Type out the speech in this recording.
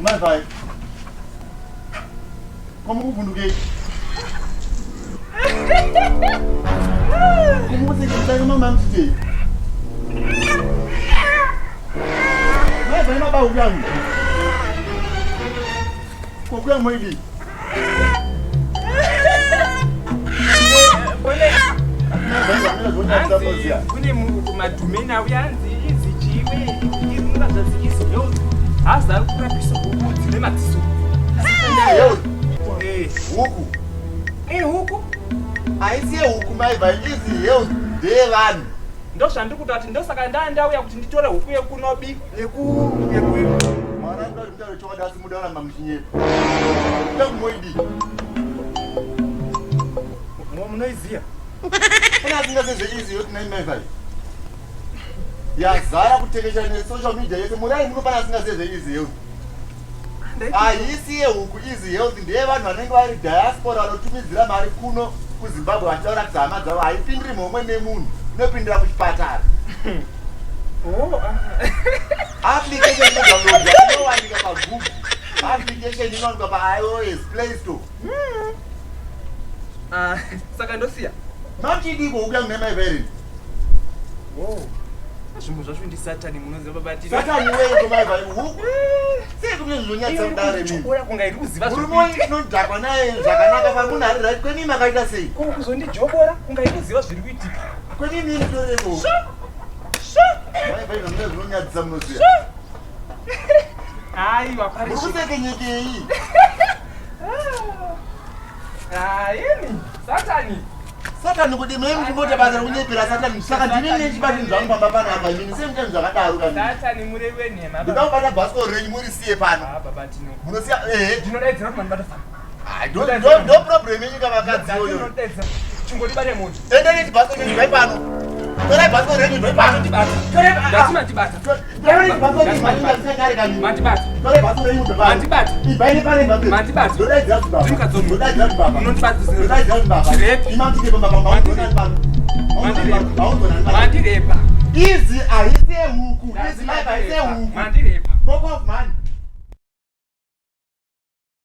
Amai vai. Komukuvhundukei. Komukusekesai mama mchitei. Mai vai mabau yangu. Kokuya moidi. Kune madhumeni auya anzi izi chiwe irinazvadzi izi health hazi ari kurapisa huku dzine madziso. Huku. Ihuku. Haisi yehuku mai vai izi health ndeyevanhu. Ndozvandiri kutati ndosaka ndandauya kuti nditore huku yekunobi yeku yeku Mwana mutaure chokwadi asi muda kuramba muchinyepa. Muda Munoiziya? Kuna asingazivi zveeasy yoti nai mai vai. Yazara kutekeshera nesocial media yese murai muno pana asingazivi zveeasy health. Haisi yehuku easy health ndeyevanhu vanenge vari diaspora vanotumidzira mari kuno kuZimbabwe vachida kuratidza hama dzavo. Haipindiri homwe nemunhu, inopindira kuchipatara. Oh, ah. Application inodownloadwa inowanika paGoogle. Application inowanikwa paIOS Play Store. Ah, saka ndosiya. Machidiko huku yangu nemai veri. Oh. Zvimwe zvacho ndi Satani munoziva baba tino. Satani weiko mai vai huku. Sei kune zvinonyadzisa kudare mimi. Chokora kunga iri kuziva Murume wenyu tinodhakwa naye zvakanaka pamunhu ari right kwenyu makaita sei? Ko kuzondijobora kunga iri kuziva zviri kuitika. Kwenyu mimi nditoreko. Mai vai zvamune zvinonyadzisa munoziva. Aiwa pari. Muri kusekenyekei? Haini, Satani. Satani kuti mune muchimbota basa rekunyepera Satani. Saka ndini nechibati zvangu pamba pano apa imini sei muite zvakadaro kani. Satani murevi wenhema. Ndoda kubata bhasikoro renyu murisiye pano. Ah, baba Tino. Munosiya ehe. Ndinodaidzira kuti mandibata famba. Ah, ndo ndo ndo problem yenyu kavakadzi yoyo. Ndinodaidzira. Chingondibate munhu. Endai nechibhasikoro chenyu bvai pano. Torai bhasikoro renyu bvai pano. Ndibata. Ndati mandibata. Torai bhasikoro renyu bvai kare kani. Mandibata. Torai bhasikoro renyu bvai pano. Mandibata. Ibvai nepano ibva. Mandibata. Ndodaidzira kuti baba. Ndinokadzomu. Ndodaidzira kuti baba. Munondibata. Ndodaidzira kuti baba. Chirepi. Ima mutike pamba pamba. Hauzonani pano. Mandirepa. Hauzonani pano. Mandirepa. Izi haisi yehuku. Izi mai haisi yehuku. Mandirepa. Fuck off man.